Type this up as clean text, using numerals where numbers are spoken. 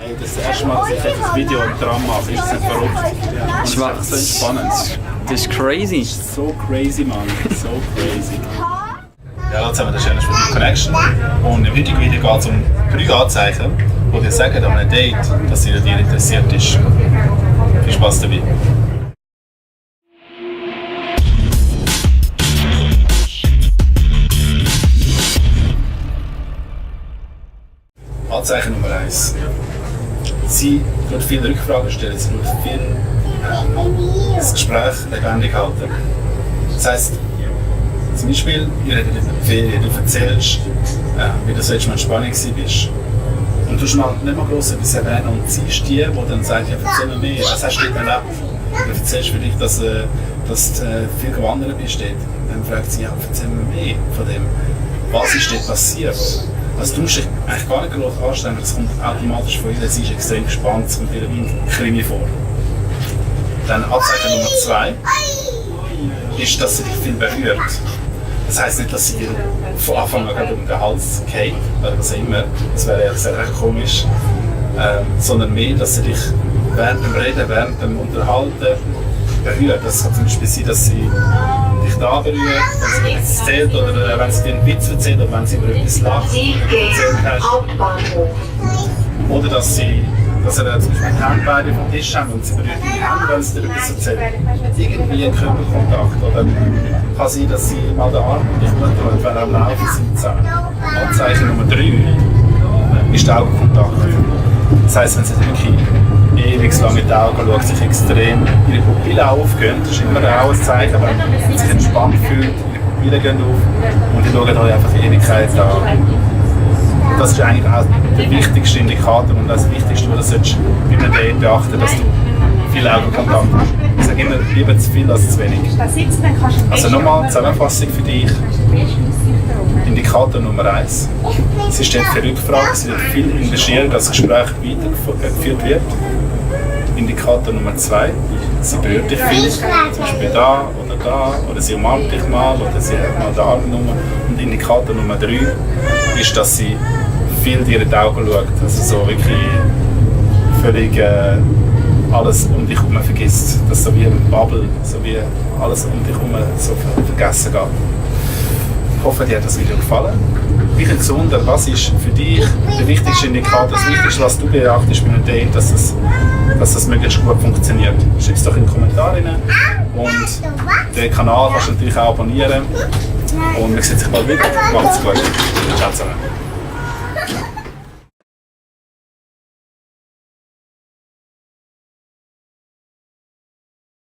Ey, das ist das erste Mal, dass ich ein Video im Tram mache. Ist das nicht verrückt? Ja. Das ist so spannend. Das ist crazy. So crazy, Mann. So crazy. Ja, jetzt haben wir das schöne Spiel Connection. Und im heutigen Video geht es um 3 Anzeichen, die dir sagen an einem Date, dass sie an dir interessiert ist. Viel Spaß dabei. Anzeichen Nummer 1. Sie wird viele Rückfragen stellen, sie wird viel das Gespräch lebendig halten. Das heisst, zum Beispiel, ihr redet über die Ferien, du erzählst, wie du so in Spanien warst. Und du hast nicht mal gross etwas erwähnen und sie ist die, die dann sagt, ja, erzähl mir mehr, was hast du dort erlebt? Du erzählst vielleicht, dass du viel gewandert bist dort. Dann fragt sie, ja, erzähl mir mehr von dem. Was ist dort passiert? Also du musst dich eigentlich gar nicht groß anstellen, das kommt automatisch von ihr, sie ist extrem gespannt, es kommt ihr wie ein Krimi vor. Dann Anzeichen Nummer 2 ist, dass sie dich viel berührt. Das heisst nicht, dass sie dir von Anfang an um den Hals geht, oder was auch immer, das wäre ja recht komisch, sondern mehr, dass sie dich während dem Reden, während dem Unterhalten berührt. Das kann zum Beispiel sein, dass sie dich da berührt, wenn sie dir etwas erzählt oder wenn sie dir einen Witz erzählt oder wenn sie über etwas lacht erzählt hast. Oder dass ihr zum Beispiel die Hände beide vom Tisch haben und sie berührt die Hände, wenn sie dir etwas erzählt. Irgendwie ein Körperkontakt. Oder kann sein, dass sie mal den Arm um dich nimmt, wenn ihr am Laufen sind zusammen. Anzeichen Nummer 3 ist der Augenkontakt. Das heisst, wenn sie wirklich ewig lang mit den Augen schaut, sich extrem ihre Pupillen aufgehen, das ist immer auch ein Zeichen, wenn sie sich entspannt fühlt, ihre Pupillen gehen auf und die schauen euch einfach Ewigkeit an. Das ist eigentlich auch der wichtigste Indikator und das Wichtigste, was du bei einem Date beachten, dass du viel Augenkontakt hast. Ich sage immer, lieber zu viel als zu wenig. Also nochmal Zusammenfassung für dich. Indikator Nummer 1. Sie stellt für Rückfragen, sie wird viel engagieren, dass das Gespräch weitergeführt wird. Indikator Nummer 2. Sie berührt dich viel, zum Beispiel da oder sie umarmt dich mal oder sie hat mal den Arm genommen. Und Indikator Nummer 3 ist, dass sie viel dir in die Augen schaut, also so wirklich völlig alles um dich herum vergisst, dass so wie ein Bubble, so wie alles um dich herum so vergessen geht. Ich hoffe, dir hat das Video gefallen. Mich insbesondere, was ist für dich der wichtigste Indikator, das Wichtigste, was du beachtest bei einem Date, dass das möglichst gut funktioniert? Schreib es doch in die Kommentare rein. Und den Kanal kannst du natürlich auch abonnieren. Und wir sehen uns bald wieder. Macht's gut. Ciao zusammen.